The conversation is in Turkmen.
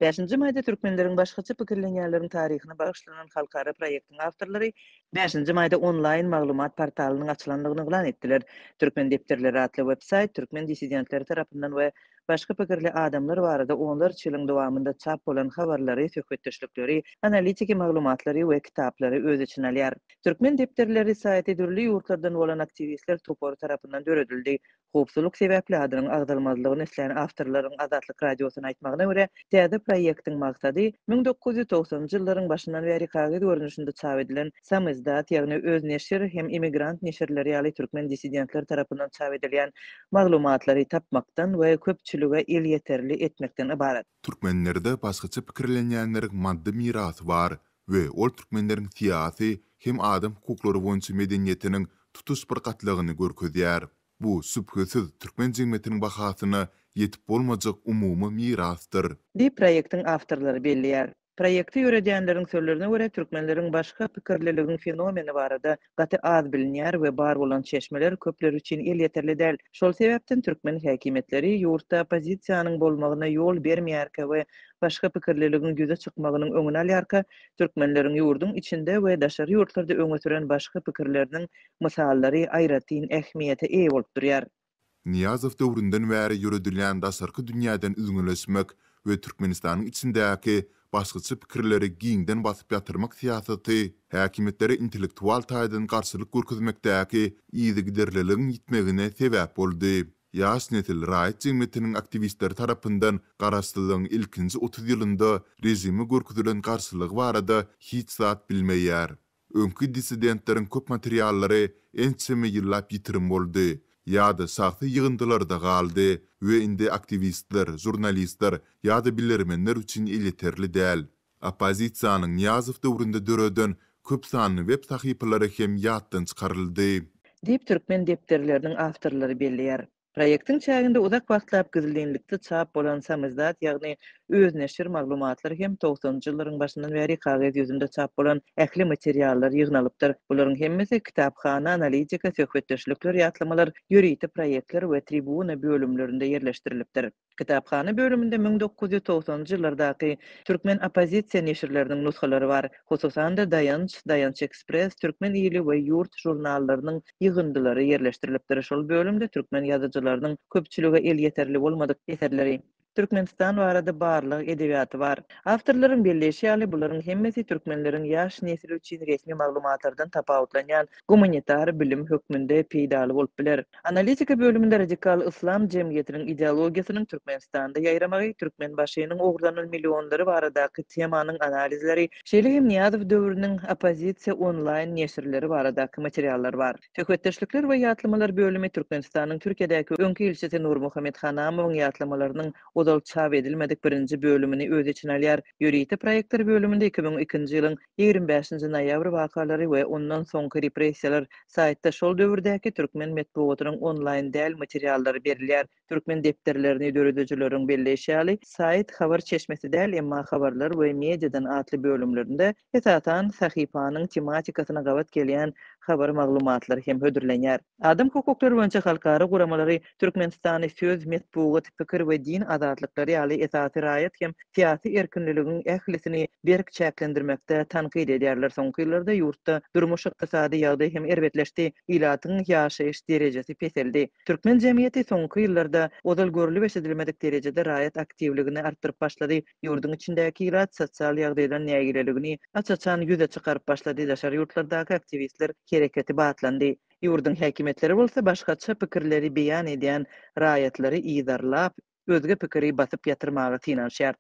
Bäşinji maýda türkmenleriň başgaça pikirlenýänleriň taryhyna bagyşlanan halkara proýektiň awtorlary Bäşinji maýda onlaýn maglumat portalynyň açylandygyny yglan etdiler. Türkmen depderleri atly web-saýt türkmen dissidentleri tarapyndan we başga pikirli adamlar barada onlarça ýylyň dowamynda çap bolan habarlary, söhbetdeşlikleri, analitiki maglumatlary we kitaplary öz içine alýar. Türkmen depderleri saýty dürli ýurtlardan bolan aktiwistler topary tarapyndan döredildi. Howpsuzlyk sebäpli adynyň agzalmazlygyny islän awtorlaryň Azatlyk Radiosyna aýtmagyna görä, täze proýektiň maksady 1990-njy ýyllaryň başyndan bäri kagyz görnüşinde çap edilen samizdat, ýagny özneşir hem immigrant neşirleri ýaly türkmen dissidentleri tarapyndan çap edilýän maglumatlary tapmakdan we köpçülige elýeterli etmekden ybarat. Türkmenlerde başgaça pikirlenýänleriň maddy mirasy bar we ol türkmenleriň syýasy hem adam hukuklary boýunça medeniýetiniň tutuş bir gatlagyny görkezýär. Bu, şübhesiz, türkmen jemgyýetiniň bahasyna ýetip bolmajak umumy mirasdyr. Diýip, proýektiň awtorlary belleýär. Proýekti ýöredýänleriň sözlerine görä, türkmenleriň başga pikirliligiň fenomeni barada gaty az bilinýär we bar bolan çeşmeler köpler üçin elýeterli däl. Şol sebäpden türkmen häkimiýetleri ýurtda oppozisiýanyň bolmagyna ýol bermeýärkä we başga pikirliligiň ýüze çykmagynyň öňüni alýarka, türkmenleriň ýurduň içinde we daşary ýurtlarda öňe süren başga pikirleriniň mysallary aýratyn ähmiýete eýe bolup durýar. Nyýazow döwründen bäri ýöredilýän daşarky dünýäden üzňeleşmek we Türkmenistanyň içindäki başgaça pikirleri giňden basyp ýatyrmak syýasaty häkimiýetlere intellektual taýdan garşylyk görkezmekdäki yzygiderliligiň ýitmegine sebäp boldy. Ýaş nesil raýat jemgyýetiniň aktiwistleri tarapyndan garaşsyzlygyň ilkinji 30 ýylynda režime görkezilen garşylygy barada hiç zat bilmeýär. Öňki dissidentleriň köp materiallary ençeme ýyllap ýitirim boldy ýa-da şahsy ýygyndylarda galdy we indi aktiwistler, žurnalistler ýa-da bilermenler üçin elýeterli däl. Oppozisiýanyň Nyýazow döwründe döreden köp sanly web sahypalary hem ýatdan çykaryldy. Diýip, türkmen depderleriniň awtorlary belleýär. Proýektiň çäginde uzak wagtlap gizlinlikde çap bolan samizdat, ýagny özneşir maglumatlar hem togsanynjy ýyllaryň başyndan bäri kagyz ýüzünde çap bolan ähli materiallar ýygnalypdyr. Bularyň hemmesi kitaphana, analitika, söhbetdeşlikler, ýatlamalar, ýörite proýektler we tribuna bölümlerinde ýerleşdirilipdir. Kitaphana bölüminde 1990-njy ýyllardaky türkmen oppozisiýa neşirleriniň nusgalary bar. Hususan-da, Daýanç, Daýanç Ekspress, Türkmen ili we Ýurt žurnallarynyň ýygyndylary ýerleşdirilipdir. Şol bölümde türkmen ýazyjylarynyň köpçülige elýeterli bolmadyk eserleri, Türkmenistan barada barlag edebiýaty bar. Awtorlaryň belleýşi ýaly, bularyň hemmesi türkmenleriň ýaş nesli üçin resmi maglumatlardan tapawutlanýan gumanitar bilim hökmünde peýdaly bolup biler. Analitika bölüminde radikal yslam jemgyýetiniň ideologiýasynyň Türkmenistanda ýaýramagy, Türkmenbaşynyň ogurlanan millionlary baradaky temanyň analizleri, şeýle hem Nyýazow döwrüniň oppozisiýa onlaýn neşirleri baradaky materiallar bar. Söhbetdeşlikler we ýatlamalar bölümi Türkmenistanyň Türkiýedäki öňki ilçisi Nurmuhammet Hanamowyň ýatlamalarynyň ozal çap edilmedik birinji bölümini öz içine alýar. Ýörite proýektler bölüminde 2002-nji ýylyň 25-nji noýabr wakalary we ondan soňky repressiýalar saýtda şol döwürdäki türkmen metbugatynyň onlaýn däl materiallary berilýär. Türkmen depderlerini döredijileriň belleýşi ýaly, saýt habar çeşmesi däl, emma habarlar we mediadan atly bölümlerinde, esasan, sahypanyň tematikasyna gabat gelýän habar maglumatlary hem hödürlenýär. Adam hukuklary boýunça halkara guramalary Türkmenistany söz, metbugat, pikir we din azatlyklary ýaly esasy raýat hem syýasy erkinliligiň ählisini berk çäklendirmekde tankyt edýärler. Soňky ýyllarda ýurtda durmuş-ykdysady ýagdaý hem erbetleşdi, ilatyň ýaşaýyş derejesi peseldi. Türkmen jemgyýeti soňky ýyllarda ozal görlüp-eşidilmedik derejede raýat aktiwligini artdyryp başlady. Ýurduň içindäki ilat sosial ýagdaýdan nägileligini aç-açan ýüze çykaryp başlady, daşary ýurtlardaky aktiwistler hereketi batlandy. Ýurduň häkimiýetleri bolsa başgaça pikirleri beýan edýän raýatlary yzarlap, özge pikiri basyp ýatyrmaga synanyşýar.